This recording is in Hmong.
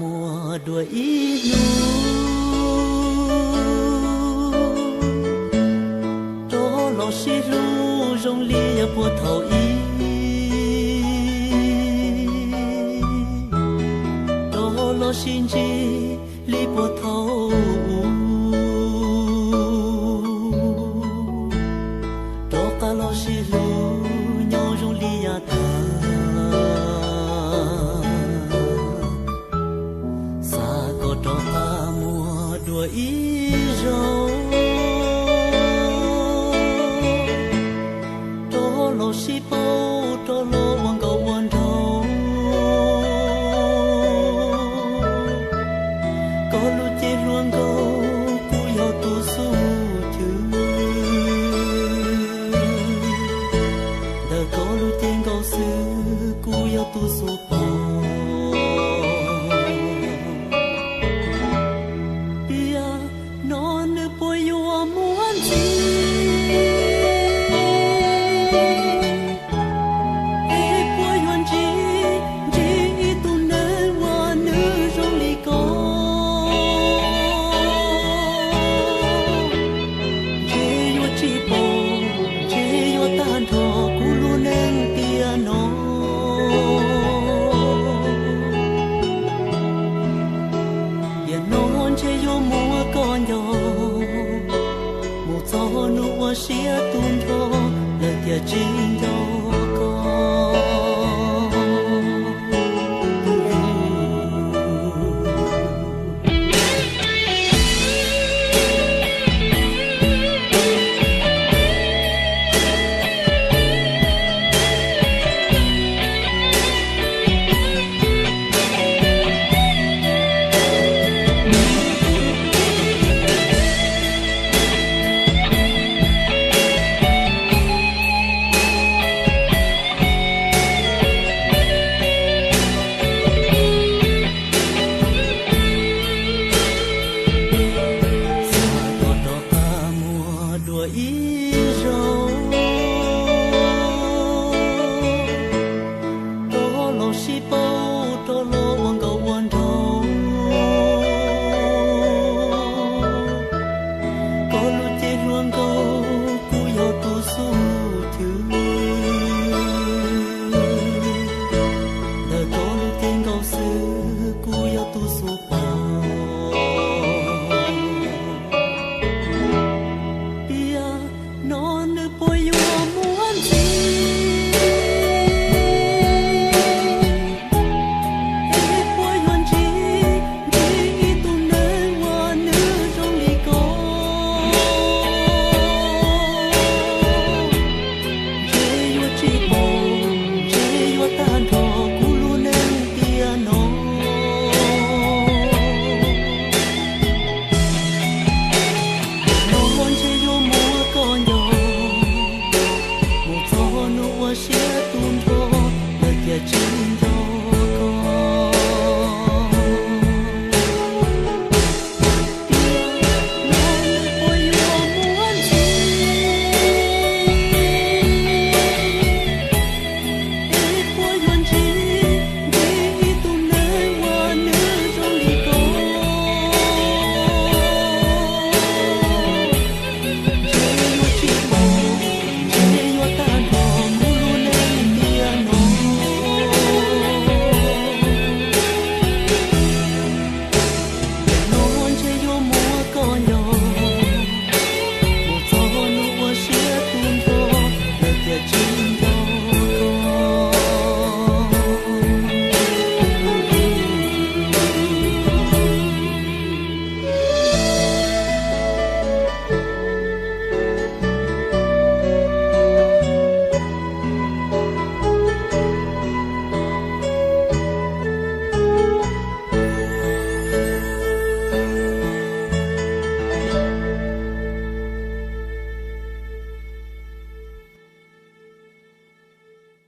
Muaj dua ib hnub rov los sib hlub zoo li yav puag thaum ub, rov los sib ntsib li puag thaum ub, rov qab los sib hlub nyob zoo li yav tag. Xav kom rov qab muaj dua ib zaug, rov los sib paub, rov los ua nkauj ua nraug. Koj lub cev hluas nkauj kuj yog tus xub cwm, ntawm koj lub cev nkauj xwb kuj yog tus xub pom. Tiam no nws puas yuav muaj ntxiv, es puas yuav ntsib, ntsib ib tug neeg uas nws zoo li koj? Ntshe yuav tsis pom, ntshe yuav tag nrho kuv lub neej tiam no. Tiam no ntshe yuav muab koj nco, mus txog hnub ua siab tu nrho, lawm tiam tsis nco.